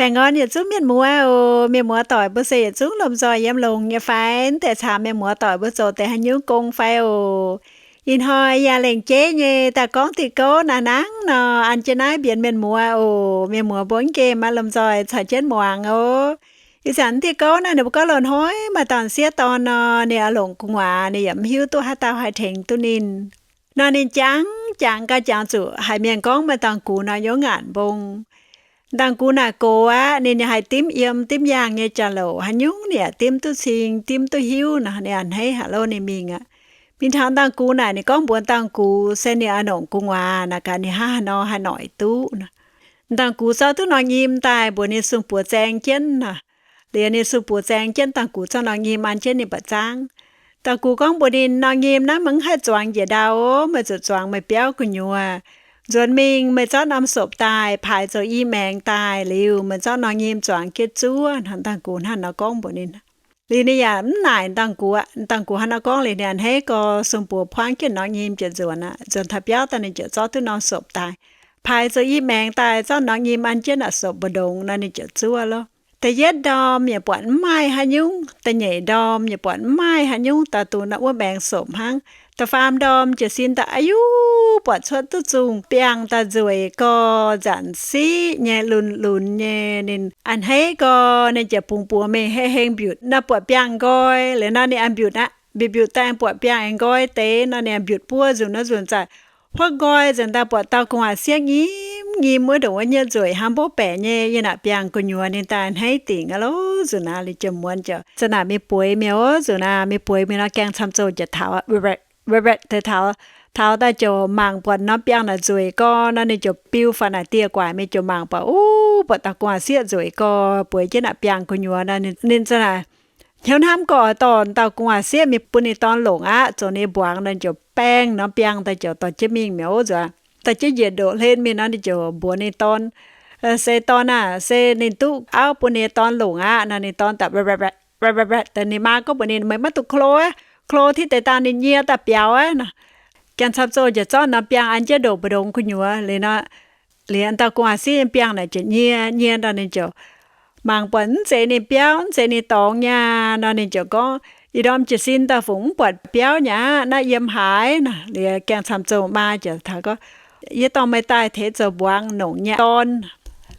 Baengh orn yietc zungv mienh muoz oc. Mienh muoz doic mbuo se yietc zungv lomh nzoih yiem longx nyei fai? Mv deix caux mienh muoz doic mbuo zoux deix haaix nyungc gong fai oc? Ih hnoi yaac lengc jeiv nyei daaih gorngv diuh gouv naaiv nangv nor, an jienv naaiv mbienx mienh muoz oc. Mienh muoz mbuo mv nqemh aqv, lomh nzoih caux jienv muangx oc. Ih zanc diuh gouv naaiv ninh mbuo gorngv loz-hnoi maaih dauh sieqv dorn nor, ninh oix longc gu'nguaaz, ninh yaac mv hiuv duqv haaix dauh haih tengx duqv ninh. Nor ninh jangx jangx gau, jangx zuqc haiz mienh gorngv maaih dauh gux nor yiem wuov ngaanc mbong. Dauh gux naaic gox aqv, ninh haih dimv yiem dimv yaangh nyei jauv-louc, haaix nyungc ninh yaac dimv duqv cing, dimv duqv hiuv nor, ninh a'hneiv haic lorqc, ninh mingh aqv. Mingh taux dauh gux naaic, ninh gorngv mbuox dauh gux se ninh oix longc gu'nguaaz, naaic gaax ninh hnangv haaix nor haih noic duqv nor. Dauh gux zorqv duqv norm nyim daaih mbuox ninh sung buoz zaeng jienv nor. Liuz ninh sung buoz zaeng jienv, dauh gux zorqv norm nyim an jienv ninh buatc zaangv. Dauh gux gorngv mbuox ninh, norm nyim naaiv maiv haih zuangx njiec ndau oc. Meih zuqc zuangx meih biauv gu'nyuoz. Nzuonx mingh meih zorqv norm sopc daaih, paaix zoux i maengx daaih liuz, meih zorqv norm nyim zuangx jienv zuov nor. Dauh gux hnangv nor gorngv mbuox ninh. Liuz ninh yaac mv naaic dauh gux aqv. Dauh gux hnangv nor gorngv liuz, ninh a'hneiv gau, sung buoz puangv jienv norm nyim ziouc nzuonx aqv. Nzuonx taux biauv daaih ninh ziouc zorqv duqv norm sopc daaih, paaix zoux i maengx daaih, zorqv norm nyim an jienv naaic sopc mbu'ndongx nor, ninh ziouc zuov lorqc. Da'yietv ndorm yaac buatc mv maaih haaix nyungc, da'nyeic ndorm yaac buatc mv maaih haaix nyungc, daaih dungx wuov maengx sopc hnangv. Da'faam ndorm jiez sin daaih, a'yuv, buatc cuotv duqv zungh biangh daaih nzueic gau, nzanc siqv nyei, lunx lunx nyei. Ninh a'hneiv gau, ninh ziouc bungx buoz mingh hei heng mbiutc nor, buatc biangh nqoi. Liuz nor ninh a'mbiutc aqv, mbiutc mbiutc daaih buatc biangh aengx nqoi deix nor, ninh a'mbiutc buo nzunc nor, nzunc zaaic huotv nqoi nzengc daaih buatc dauh gu'nguaaz-sieqv nyim nyim wuov ndongc wuov nyei nzueic hnangv mbopv baeqc nyei yiem naaic biangh gu'nyuoz. Ninh daaih a'hneiv dingc aqv lorqc. Nzunc naaic liuz jiex muonz ziouc, za'naaic mingh bueix mi'aqv oc. Nzunc naaic mingh bueix mi'aqv nor, gaeng camv-zoh ziouc taux, taux daaih ziouc mangc buatc norm biangh naaic nzueic gau nor, ninh ziouc biu faaux naaic dieh guaaic mingh ziouc mangc buatc, uv, buatc dauh gu'nguaaz-sieqv nzueic gau bueix jienv naaic biangh gu'nyuoz nor. Ninh, ninh za'naaic hnyouv hnamv gau, oix dorh dauh gu'nguaaz-sieqv mingh bun ninh dorn longc aqv, zoux ninh mbuangz nor, ziouc baeng norm biangh daaih ziouc dorh jienv mingh mi'aqv oc. Nzuonx dorh jienv njiec ndoqv hlen mingh nor, ninh ziouc mbuox ninh dorn, se dorn aah, se ninh duqv auv bun ninh dorn longc aqv nor. Ninh dorn daaih ninh maa gorngv mbuox ninh, meih maiv dungx klo, klo tiv deix dangh ninh nyie daaih biaux aqv nor. Gaeng camv-zoh ziouc zorqv norm biangh an jienv ndoqc mbu'ndongx gu'nyuoz liuz nor, liuz dauh gu'nguaaz-sieqv nyei biangh naaic ziouc nyie, nyie nor ninh ziouc mangc buatc mv zeiz ninh biauv, mv zeiz ninh dorngx nyei nor, ninh ziouc gorngv, ih ndorm jiez sin daaih fungc mv buatc biauv nyei aqv, naaiv yiem haaix nor. Liuz gaeng camv-zoh maa ziouc taux gorngv, yie dorh meih daaih tengx zoux mbuangz longc nyei dorn.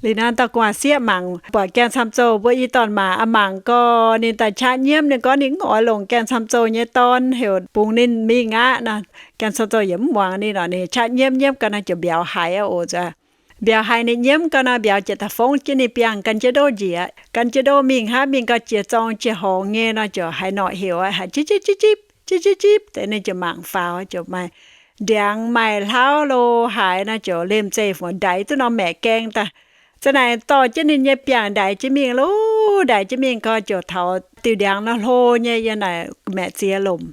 Liuz nor dauh gu'nguaaz-sieqv mangc buatc gaeng camv-zoh mbuo i dorn-maac a'mangc gau, ninh daaih qaqv nyiemv. Ninh gorngv ninh mv oix longc gaeng camv-zoh nyei dorn, heuc bungx ninh mingh aqv nor. Gaeng camv-zoh yaac mv muangx ninh nor, ninh qaqv nyiemv nyiemv gau nor ziouc mbiauz haiz aqv oc. Nzuonx mbiauz haiz ninh nyiemv gau nor, mbiauz ziouc daaih fongv jienv ninh biangh gan jienv ndoqv njiec, gan jienv ndoqv mingh hnangv. Mingh gau jiex zorng jiex horngx nyei nor, ziouc haiz noic heuc aqv, haiz jipv jipv jipv jipv jipv jipv deix, ninh ziouc mangc faaux, ziouc maaih ndiangx maaih hlauv lo haaix nor, ziouc lemh zeih fungc ndaix duqv norm maeqc gaeng daaih. Za'naaic dorh jienv ninh nyei biangh ndaix jienv mingh loh. Ndaix jienv mingh gau, ziouc taux diuh ndiangx nor hlo nyei yiem naaic maeqc ziex lomc.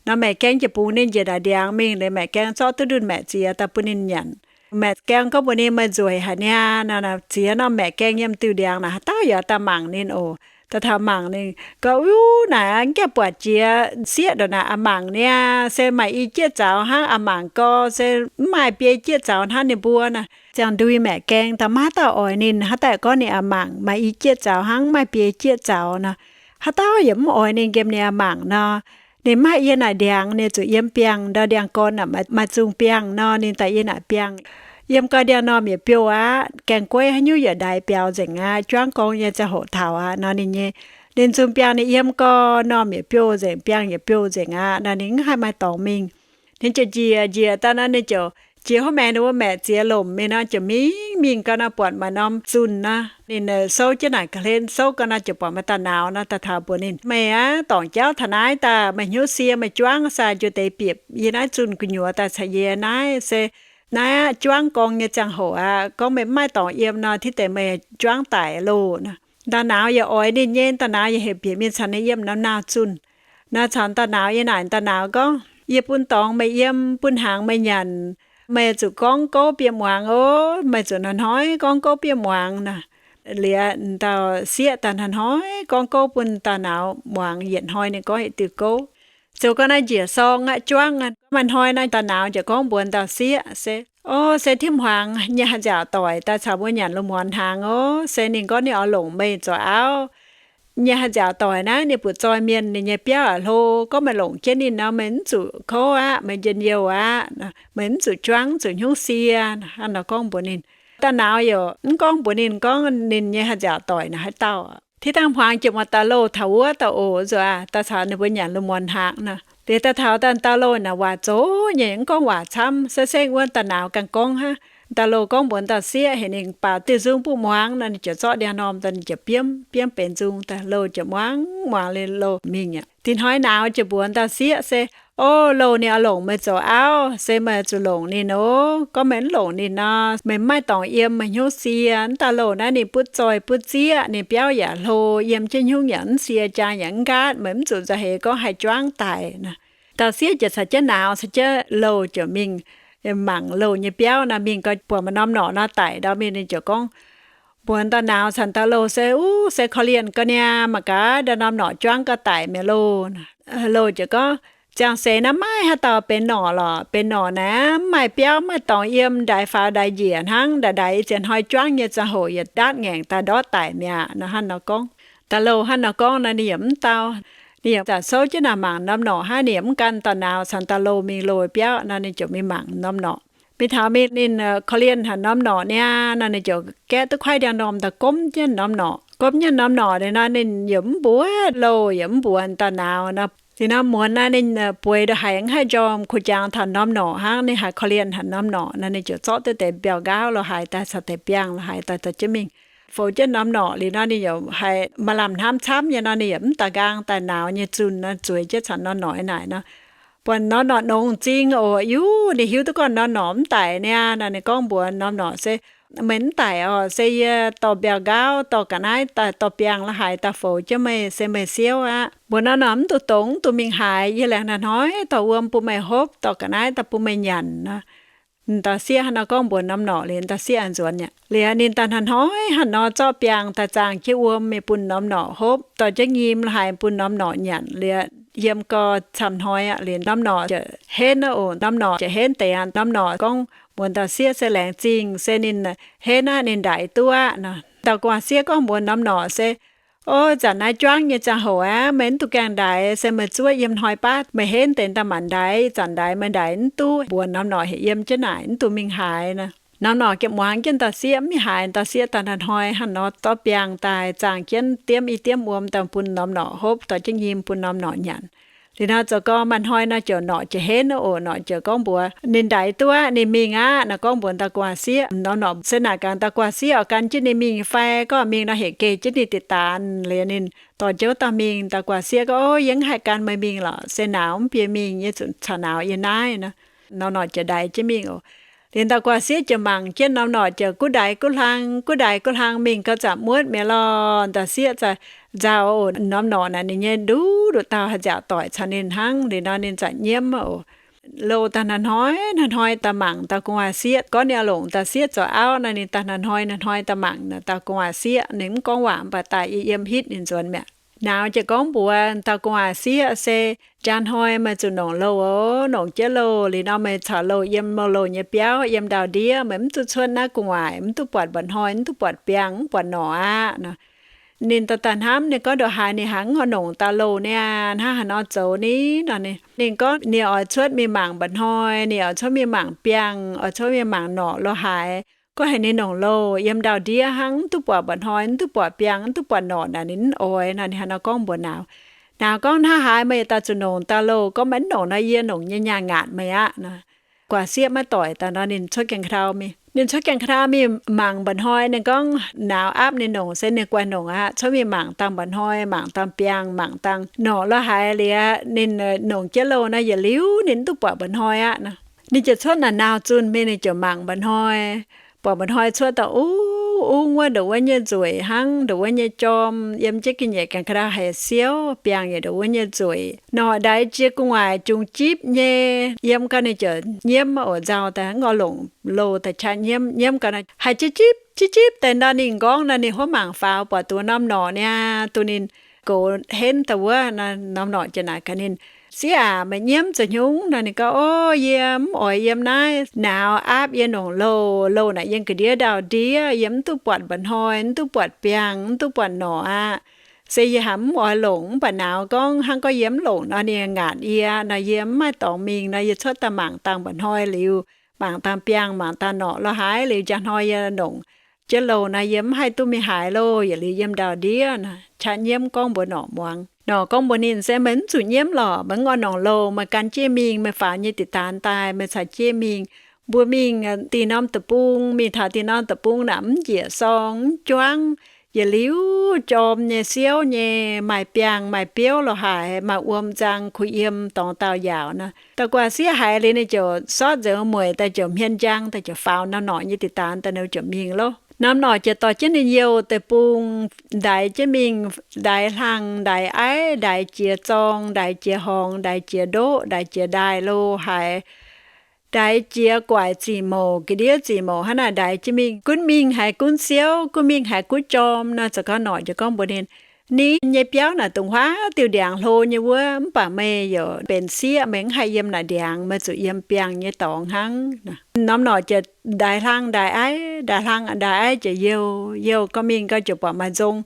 Nor maeqc gaeng ziouc bungx ninh njiec naaic ndiangx mingh. Liuz maeqc gaeng zorqv duqv ndunh maeqc ziex daaih bun ninh nyanc. Maeqc gaeng gorngv mbuox ninh, meih nzueic haic niaa nor, ziex norm maeqc gaeng yiem diuh ndiangx naaic, haaix dauh yaac daaih mangc ninh oc. Daaih taux mangc ninh gau, uv, naaic a'gaengh buatc jiex sieqv ndongc naaic a'mangc niaa, se maaih i jieqv zaux hnangv. A'mangc gau se mv maaih biei jieqv zaux hnangv ninh mbuo nor. Ziangh ndui maeqc gaeng daaih maiv dauh oix ninh, haaix dauh gorngv ninh a'mangc maaih i jieqv zaux hnangv, mv maaih biei jieqv zaux nor. Haaix dauh yaac mv oix ninh, nqemh ninh a'mangc nor. Ninh mv haih yiem naaic ndiangx, ninh zuqc yiem biangh ndau, ndiangx-gorn naaic maaih zungh biangh nor, ninh daaih yiem naaic biangh. Yiem gau ndiangx-normh yietc biouv aqv, gaeng-gueiv haaix nyungc yietc ndaix biaux nzengc aqv, juangv gorngv nyei ziangh hoc taux aqv nor, ninh nyei, ninh zungh biangh ninh yiem gau, normh yietc biouv nzengc, biangh yietc biouv nzengc aqv nor, ninh mv haih maaih dorngx mingh. Ninh ziouc njiec njiec daaih nor, ninh ziouc jiex hov maengx ninh wuov maeqc ziex lomc mingh nor, ziouc mingh mingh gau nor, buatc maaih norm zunh nor. Ninh souv jienv naaic ga'hlen, souv gau nor, ziouc buatc maaih dauh nauz nor daaih taux mbuox ninh, meih aqv, dorngc jauv taux naaiv daaih, meih hnyouv sie, meih juangv sai njuov deix bieqc yie naaiv zunh gu'nyuoz daaih caux yie naaiv se naaiv aqv, juangv gorngv nyei ziangh hoc aqv. Gorngv meih mv maaih dorngx yiem nor, tiv deix meih juangv daic loh nor. Dauh nauz yaac oix ninh nyei, dauh nauz yaac heuc bieqc mingh caux ninh yiem norm naauh zunh. Nor caux dauh nauz yiem naaic, dauh nauz gorngv, yie bun dorngx meih yiem, bun hnaangx meih nyanc, meih zuqc gorngv gouv bieqc muangx oc. Meih zuqc hnoi-hnoi gorngv gouv bieqc muangx nor. Liuz dauh sieqv daaih hnoi-hnoi gorngv gouv bun dauh nauz muangx, yietc hnoi ninh gorngv yietc diuh gouv. Zoux gau naaiv njiec sorng aqv, juangv aqv. Maaih hnoi naaiv dauh nauz ziouc gorngv mbuox dauh sieqv se, O, se timv-hmuangx nyei haih nziaauc doic daaih caux mbuo nyanc lungh muonz hnaangx o. Se ninh gorngv ninh oix longc meih zoux auv nyei haih nziaauc doic naaiv, ninh butv-zoih mienh ninh nyei biauv aac hlo. Gorngv meih longc jienv ninh nor, meih mv zuqc kouv aqv, meih njien-youh aqv, meih mv zuqc juangv, mv zuqc hnyouv sie. Hnangv nor gorngv mbuox ninh. Da'nauz yaac mv gorngv mbuox ninh gorngv ninh nyei haih nziaauc doic naaiv haaix dauh. Tiv dangh hmuangx jiex muoz dauh louh taux wuov dauh oc, nzuqc aac, daaih caux ninh mbuo nyanc lungh muonz hnaangx nor. Liuz daaih taux da'nauz dauh louh naaic waac zoqc nyei, mv gorngv waac camv, se sengv wuov da'nauz ganh gorngv hnangv. Dauh louh gorngv mbuox dauh sieqv heuc ninh baaux diuh nzung butv muangx nor, ninh ziouc zorqv ndiangx-normh daaih, ninh ziouc biomv biomv benx nzung daaih, louh ziouc muangx muangx liuz louh mingh aqv. Dinh hnoi nauz jiex mbuox dauh sieqv se, O, louh ninh oix longc meih zoux auv, se meih zuqc longc ninh oc. Gorngv meih mv longc ninh nor, meih mv maaih dorngx yiem, meih hnyouv sie. Mv dauh louh naaiv ninh butv zoih butv zieqv, ninh biauv yaac hlo, yiem jienv hnyouv yaac mv sie, jaang yaac mv nqaatv, meih mv zuqc nzauh heix gorngv haih juangv daic nor. Dauh sieqv ziouc caux jienv nauz caux jienv louh ziouc mingh mangc louh nyei biauv nor, mingh gau buatc maaih norm norqc nor daic ndau mingh, ninh ziouc gorngv mbuox dauh nauz caux dauh louh se, Uv, se korv-lienh ga'naaiv, mangc gaax, ndau norm norqc juangv gau daic mi'aqv loh. Louh ziouc gorngv, Ziangh seix naaiv maiv haaix dauh benx norqc lorqc. Benx norqc naaiv mv maaih biauv, mv maaih dorngx yiem, ndaix faaux ndaix njiec hnangv. Ndaix ndaix ih ziex hnoi juangv nyei ziangh hoc yietc ndaatv ngaengc daaih ndortv daic mi'aqv nor. Hnangv nor gorngv, dauh louh hnangv nor gorngv nor, ninh yaac mv dau. Ninh yaac zaqc souv jienv naaic mangc norm norqc hnangv. Ninh yaac mv gan dauh nauz caux dauh louh mingh louh biauv nor, ninh ziouc mingh mangc norm norqc. Mingh taux mingh ninh korv-lienh haic norm norqc niaa nor, ninh ziouc gaeqv duqv kuaaiv ndiangx-normh daaih gomv jienv norm norqc. Gomv jienv norm norqc liuz nor, ninh yaac mv mbuox louh, yaac mv mbuox dauh nauz nor. Liuz nor muonz naaiv ninh bueix ndongc haaix mv haih njormh, kuh jangx taux norm norqc hnangv. Ninh haiz korv-lienh haic norm norqc nor, ninh ziouc zorqv duqv deix mbiauh nqaauv lo haaix daaih caux deix biangh lo haaix daaih dorh jienv mingh, foux jienv norm norqc. Liuz nor ninh yaac haiz maaih lamh hnamv camv nyei nor, ninh yaac mv daux nqaang daaih nauz nyei zunh nor, zueiz jienv caux norm norqc naaic nor. Buatc norm norqc nongx m'zing oc. Yuv, ninh hiuv duqv gorngv norm norqc mv daic niaa nor, ninh gorngv mbuox norm norqc se, Meih mv daic oc. Se yie dorh mbiauh nqaauv, dorh ga'naaiv daaih, dorh biangh la'haaix daaih foux jienv meih, se meih siouv aqv. Mbuox norm norqc mv dungx dongz, mv dungx mingh haaix. Yie laengz hnoi-hnoi dorh wuom bun meih hopv, dorh ga'naaiv daaih bun meih nyanc nor. Dauh sieqv hnangv nor gorngv mbuox norm norqc liuz, dauh sieqv nzuonx mi'aqv. Liuz ninh daaih hnoi-hnoi hnangv nor zorqv biangh daaih zaangh jienv wuom mingh bun norm norqc hopv, dorh jienv nyim la'haaix bun norm norqc nyanc. Liuz yiem gau camv hnoi aqv. Liuz norm norqc ziouc henv aqv oc. Norm norqc ziouc henv deix aqv. Norm norqc gorngv mbuox dauh sieqv se, Laengz zingh, se ninh henv aqv, ninh ndaix duqv aqv nor. Dauh gu'nguaaz-sieqv gorngv mbuox norm norqc se, O, zanc naaiv juangv nyei ziangh hoc aqv, meih mv dungx gaengh ndaix, se meih zuov yiem hnoi baav meih henv deix daaih maanc ndaix. Ih zanc ndaix meih ndaix mv duqv, mbuox norm norqc heuc yiem jienv naaic, mv dungx mingh haaix nor. Norm norqc ziouc muangx jienv dauh sieqv mv mingh haaix. Dauh sieqv daaih hnoi-hnoi hnangv nor zorqv biangh daaih zaangh jienv diemv i diemv wuom daaih bun norm norqc hopv, dorh jienv nyim bun norm norqc nyanc. Liuz nor zoux gau maaih hnoi nor ziouc norqc ziouc henv oc. Norqc ziouc gorngv mbuox ninh ndaix duqv aqv, ninh mingh aqv nor, gorngv mbuox dauh gu'nguaaz-sieqv. Norm norqc se naaic gaax dauh gu'nguaaz-sieqv oix gan jienv ninh mingh fai gorngv mingh nor heuc geh jienv ninh diqc daanz. Liuz ninh dorh jienv wuov dauh mingh. Dauh gu'nguaaz-sieqv gorngv, O, yie mv haih gan meih mingh lorqc. Se nauz mv bieqc mingh, yie zuqc caux nauz yiem naaiv nor. Norm norqc ziouc ndaix jienv mingh oc. Liuz dauh gu'nguaaz-sieqv ziouc mangc jienv norm norqc ziouc guv ndaix guv hlang, guv ndaix guv hlang mingh gau zanc muotv mi'aqv lorh. Dauh sieqv za'gengh nzauh oc. Norm norqc naaic ninh nyei nduqc nduqc dauh haih nziaauc doic caux ninh hnangv. Liuz nor ninh za'gengh nyiemv oc. Louh daaih hnoi-hnoi hnoi-hnoi daaih mangc dauh gu'nguaaz-sieqv. Gorngv ninh oix longc dauh sieqv zoux auv nor, ninh daaih hnoi-hnoi hnoi-hnoi daaih mangc dauh gu'nguaaz-sieqv. Ninh mv gorngv waac mv baac daaih yiem hitv ninh nzuonx mi'aqv. Nauz ziouc gorngv mbuox dauh gu'nguaaz-sieqv se, Njang hnoi meih zuqc longc louh oc. Longc jienv louh liuz nor, meih caux louh yiem louh nyei biauv, yiem ndau-ndiev. Meih mv duqv cuotv naaiv gu'nguaaic, mv duqv buatc mba'hnoi, mv duqv buatc biangh, mv buatc norqc aqv nor. Ninh daaih daaih hnamv, ninh gorngv, Ndongc haaix ninh hnangv oix longc dauh louh niaa? Hnangv haaix nor zoux ni? Nor ninh, ninh gorngv ninh oix cuotv mingh mangc mba'hnoi, ninh oix cuotv mingh mangc biangh, oix cuotv mingh mangc norqc lo haaix. Gorngv heuc ninh longc louh yiem ndau-ndiev hnangv, mv duqv buatc mba'hnoi, mv duqv buatc biangh, mv duqv buatc norqc naaic ninh mv oix nor. Ninh hnangv nor gorngv mbuox nauz. Nauz gorngv, Hnangv haaix meih daaih zuqc longc dauh louh? Gorngv meih mv longc nor, yie longc nyei nyaah ngaatc meih aqv nor. Gu'nguaaz-sieqv maiv doic daaih nor, ninh cuotv gaengh ka'ndau mingh. Ninh cuotv gaengh ka'ndau mingh mangc mba'hnoi, ninh gorngv nauz aapv ninh longc se ninh guaih longc aqv. Cuotv mingh mangc dangh mba'hnoi, mangc dangh biangh, mangc dangh norqc lo haaix liuz, ninh longc jienv louh nor yietc liuz ninh mv duqv buatc mba'hnoi aqv nor. Ninh ziouc cuotv naaic nauz zunh mingh, ninh ziouc mangc mba'hnoi. Buatc mba'hnoi cuotv daaih ungv ungv wuov ndongc wuov nyei nzueic hnangv, ndongc wuov nyei jorm, yiem jienv ga'nyiec gaengh ka'ndau haiz siouv, biangh yaac ndongc wuov nyei nzueic. Norqc ndaix jiex gu'nguaaic jungx jipv nyei. Yiem gau ninh ziouc nyiemv oc, nzauh daaih mv oix longc louh daaih qaqv nyiemv. Nyiemv gau nor haih jipv jipv jipv jipv deix ndau ninh m'nqorngv nor, ninh huov mangc faaux buatc duqv norm norqc niaa, duqv ninh gox henv daaih wuov. Norm norqc ziouc naaic gaax ninh, Sieqv aac, meih nyiemv zoux haaix nyungc? Nor ninh gorngv, O, yie mv oix yiem naaiv, nauz aapv yie nongc louh. Louh naaic yiem ga'ndiev ndau-ndiev, yie mv duqv buatc mba'hnoi, mv duqv buatc biangh, mv duqv buatc norqc aqv. Se yie haiz mv oix longc, mv baac nauz gorngv hnangv gorngv yie mv longc nor, ninh ngaatc yie nor, yie mv maaih dorngx mingh nor, yie cuotv daaih mangc dangh mba'hnoi liuz, mangc dangh biangh, mangc dangh norqc lo haaix liuz, njang hnoi yie longc jienv louh nor, yie mv haih duqv mingh haaix loh. Yietc liuz yiem ndau-ndiev nor, qaqv nyiemv gorngv mbuox norqc muangx. Norqc gorngv mbuox ninh, Se meih mv zuqc nyiemv lorqc. Meih mv oix nongc louh, meih gan jienv mingh, meih faaux nyei diqc daanx daaih, meih caux jienv mingh. Mbuo mingh dinh norm deic-bung, mingh taux dinh norm deic-bung naaic mv njiec sorng, mv juangv. Yietc liuz jorm nyei, siouv nyei, maaih biangh, maaih biouv lo haaix, maaih wuom nzang, kuh yiem, dorngx dauh yaauc nor. Dauh guaax sieqv haiz liuz ninh ziouc sortv nzengc mueic daaih, ziouc hmien njang daaih, ziouc faaux norm norqc nyei diqc daanx daaih, ninh ziouc mingh loh. Norm norqc ziouc dorh jienv ninh youh deic-bung, ndaix jienv mingh, ndaix hlang, ndaix aiv, ndaix jiex zorng, ndaix jiex horngz, ndaix jiex ndoqv, ndaix jiex ndaaih lo haaix, ndaix jiex guaic zic mouc, ga'ndiev zic mouc hnangv naaic ndaix jienv mingh. Gunv mingh haiz gunv siouv, gunv mingh haiz gunv jorm nor. Ziouc gorngv, norqc ziouc gorngv mbuox ninh, Ninh nyei biauv naaic dungz huaav diuh ndiangx hlo nyei wuov, mv baac meih yaac benx sieqv, meih mv haih yiem naaic ndiangx, meih zuqc yiem biangh nyei dorngx hnangv. Norm norqc ziouc ndaix hlang ndaix aiv, ndaix hlang ndaix aiv ziouc youh, youh gau mingh gau ziouc buatc maaih nzong.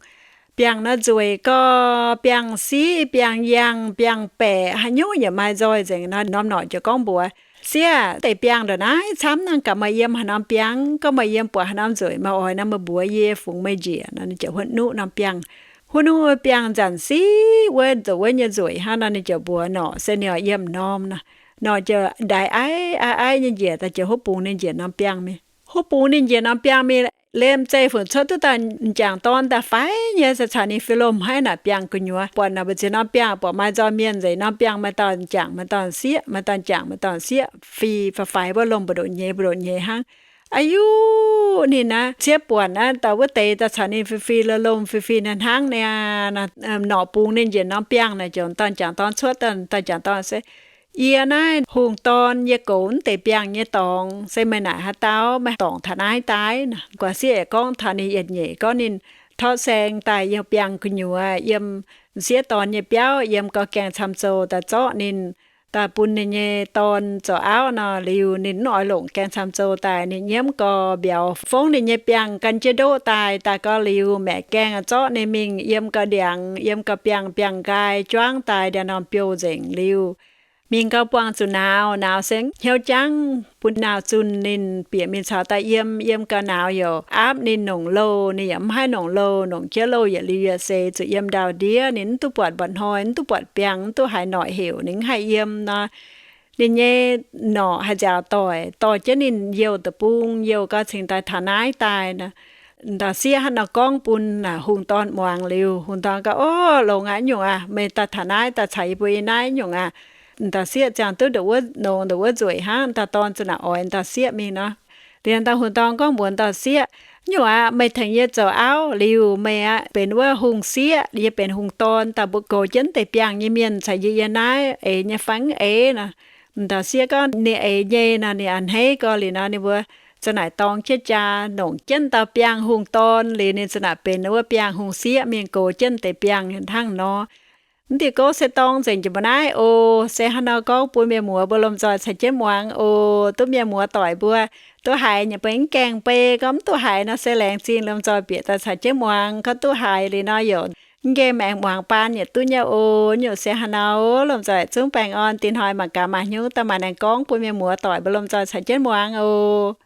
Biangh nor nzueic gau, biangh siqv, biangh yangh, biangh baeqc, haaix nyungc yaac maaih nzoih nzengc nor. Norm norqc ziouc gorngv mbuox, Sieqv, deix biangh ndongc naaiv camv, naaiv gaax meih yiem haaix norm biangh? Gorngv meih yiem buatc haaix norm nzueic, meih oix nor meih mbuox yie, fungx meih njiec nor. Ninh ziouc huotv nuqv norm biangh. Huotv nuqv wuov biangh nzanc siqv wuov, zoux wuov nyei nzueic hnangv nor, ninh ziouc mbuox norqc se ninh oix yiem norm nor. Norqc ziouc ndaix aiv aiv aiv nyei njiec daaih, ziouc huotv bungx ninh njiec norm biangh mingh. Huotv bungx ninh njiec norm biangh mingh, liemh zeih funx cuotv duqv dauh m'jangc dorn daaih faix nyei, se caux ninh fih lomh haiv naaic biangh gu'nyuoz. Buatc naaic mbu'ziex norm biangh buatc maaih nzoih mienh nzengc. Norm biangh maaih dauh m'jangc maaih dauh m'sieqv, maaih dauh m'jangc maaih dauh m'sieqv, fih faix faix wuov, lomh mbu'ndongx nyeiz mbu'ndongx nyeiz hnangv. Aa yuv, ninh naaiv ciev buonc aqv, dauh wuov deix daaih caux ninh fih fih lomh lomh, fih fih hnangv hnangv niaa. Norqc bungx ninh njiec norm biangh naaic, ziouc dauh m'jangc dorn cuotv, dauh m'jangc dorn se, Yie naaiv hungh dorn, yie goux mv deix biangh nyei dorngx, se meih naaic haaix dauh, meih dorngc taux naaiv daaih? Guaax sieqv aengx gorngv taux ninh yietc nyeic, gorngv ninh torqv saeng daaih yiem biangh gu'nyuoz, yiem m'sieqv dorn nyei biauv, yiem gau gaeng camv-zou daaih zorqv ninh daaih bun ninh nyei dorn zoux auv nor. Liuz ninh mv oix longc gaeng camv-zou daaih, ninh nyiemv gau mbiauz fongv ninh nyei biangh gan jienv ndoqv daaih. Daaih gau liuz maeqc gaeng zorqv ninh mingh yiem gau ndiangx, yiem gau biangh, biangh nqaai juangv daaih ndiangx-normh biouh nzengc liuz, mingh gau buangh zuqc nauz. Nauz se hnyouv jangv bun nauz zunh ninh bieqc mingh caux daaih yiem. Yiem gau nauz youc aapv ninh nongc louh, ninh yaac mv haih nongc louh. Nongc jienv louh yietc liuz yietc seix zuqc yiem ndau-ndiev. Ninh mv duqv buatc mba'hnoi, mv duqv buatc biangh, mv duqv haiz norqc heuc, ninh mv haih yiem nor. Ninh nyei norqc haih nziaauc doic dorh jienv ninh youh deic-bung, youh gau cingx daaih taux naaiv daaih nor. Dauh sieqv hnangv nor gorngv bun hungh dorn muangx liuz, hungh dorn gorngv, O, longx aqv nyungc aac. Meih daaih taux naaiv daaih caux yie mbuo yiem naaiv nyungc aac. Dauh sieqv ziangh duqv ndongc wuov nongx ndongc wuov nzueic hnangv. Dauh dorn za'naaic oix dauh sieqv mingh nor. Liuz dauh hungh dorn gorngv mbuox dauh sieqv, Nyungc aac, meih tengx yie zoux auv liuz, meih aqv benx wuov hungh sieqv, yie benx hungh dorn. Daaih mbuo goux jienv deix biangh nyei mienh caux yie yiem naaiv eix nyei fai mv eix nor. Dauh sieqv gorngv ninh eix nyei nor. Ninh a'hneiv gau liuz nor, ninh mbuo za'naaic dorng jienv jaa, nongc jienv dauh biangh hungh dorn liuz, ninh za'naaic benx wuov biangh hungh sieqv mingh goux jienv deix biangh hnangv nor. Mv diuh gouv se dorng nzengc jiex mbuo naaiv oc. Se hnangv nor gorngv bun mienh muoz mbuo lomh nzoih caux jienv muangx oc. Duqv mienh muoz doic mbuo duqv haiz nyei, mbuo mv gaengh bei. Gorngv mv duqv haiz nor se laengz zingh lomh nzoih bieqc daaih caux jienv muangx. Gorngv duqv haiz liuz nor youc mv gaengh maengx muangx baan yietc duqv nyei oc. Nyungc se hnangv nor oc. Lomh nzoih zungv baengh orn, dinh hnoi mangc gaax maaih hnyouv daaih maaih aengx gorngv bun mienh muoz doic mbuo lomh nzoih caux jienv muangx oc.